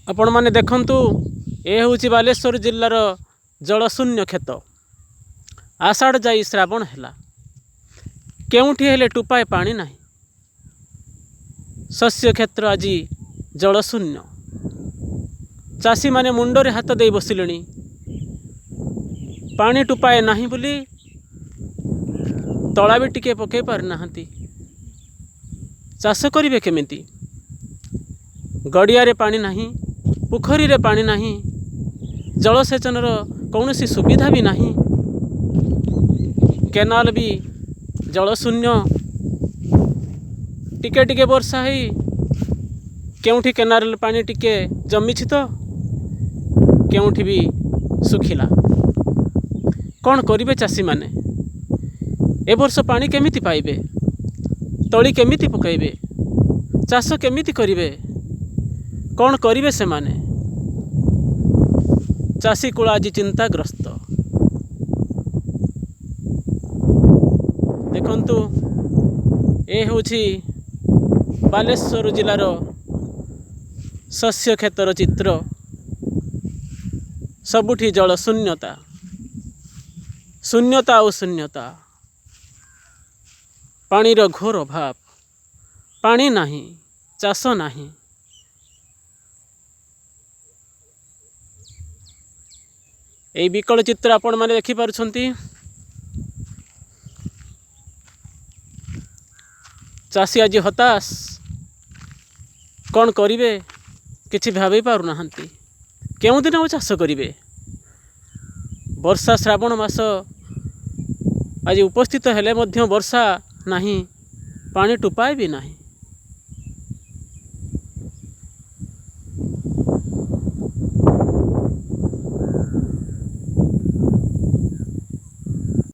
ଆପଣମାନେ ଦେଖନ୍ତୁ, ଏ ହେଉଛି ବାଲେଶ୍ୱର ଜିଲ୍ଲାର ଜଳଶୂନ୍ୟ କ୍ଷେତ। ଆଷାଢ଼ ଯାଇ ଶ୍ରାବଣ ହେଲା, କେଉଁଠି ହେଲେ ଟୋପାଏ ପାଣି ନାହିଁ। ଶସ୍ୟ କ୍ଷେତ୍ର ଆଜି ଜଳଶୂନ୍ୟ। ଚାଷୀମାନେ ମୁଣ୍ଡରେ ହାତ ଦେଇ ବସିଲେଣି। ପାଣି ଟୋପାଏ ନାହିଁ ବୋଲି ତଳା ବି ଟିକେ ପକାଇ ପାରୁନାହାନ୍ତି। ଚାଷ କରିବେ କେମିତି? ଗଡ଼ିଆରେ ପାଣି ନାହିଁ, ପୋଖରୀରେ ପାଣି ନାହିଁ, ଜଳସେଚନର କୌଣସି ସୁବିଧା ବି ନାହିଁ। କେନାଲ ବି ଜଳଶୂନ୍ୟ। ଟିକେ ଟିକେ ବର୍ଷା ହେଇ କେଉଁଠି କେନାଲ ପାଣି ଟିକେ ଜମିଛି ତ କେଉଁଠି ବି ଶୁଖିଲା। କ'ଣ କରିବେ ଚାଷୀମାନେ? ଏ ବର୍ଷ ପାଣି କେମିତି ପାଇବେ? ତଳି କେମିତି ପକାଇବେ? ଚାଷ କେମିତି କରିବେ? କ'ଣ କରିବେ ସେମାନେ? ଚାଷୀ କୂଳ ଆଜି ଚିନ୍ତାଗ୍ରସ୍ତ। ଦେଖନ୍ତୁ, ଏ ହେଉଛି ବାଲେଶ୍ୱର ଜିଲ୍ଲାର ଶସ୍ୟ କ୍ଷେତର ଚିତ୍ର। ସବୁଠି ଜଳ ଶୂନ୍ୟତା, ଶୂନ୍ୟତା ଆଉ ଶୂନ୍ୟତା। ପାଣିର ଘୋର ଅଭାବ। ପାଣି ନାହିଁ, ଚାଷ ନାହିଁ। ଏଇ ବିକଳ ଚିତ୍ର ଆପଣମାନେ ଦେଖିପାରୁଛନ୍ତି। ଚାଷୀ ଆଜି ହତାଶ। କ'ଣ କରିବେ କିଛି ଭାବି ପାରୁନାହାନ୍ତି। କେଉଁଦିନ ଆଉ ଚାଷ କରିବେ? ବର୍ଷା ଶ୍ରାବଣ ମାସ ଆଜି ଉପସ୍ଥିତ ହେଲେ ମଧ୍ୟ ବର୍ଷା ନାହିଁ, ପାଣି ଟୋପାଏ ବି ନାହିଁ।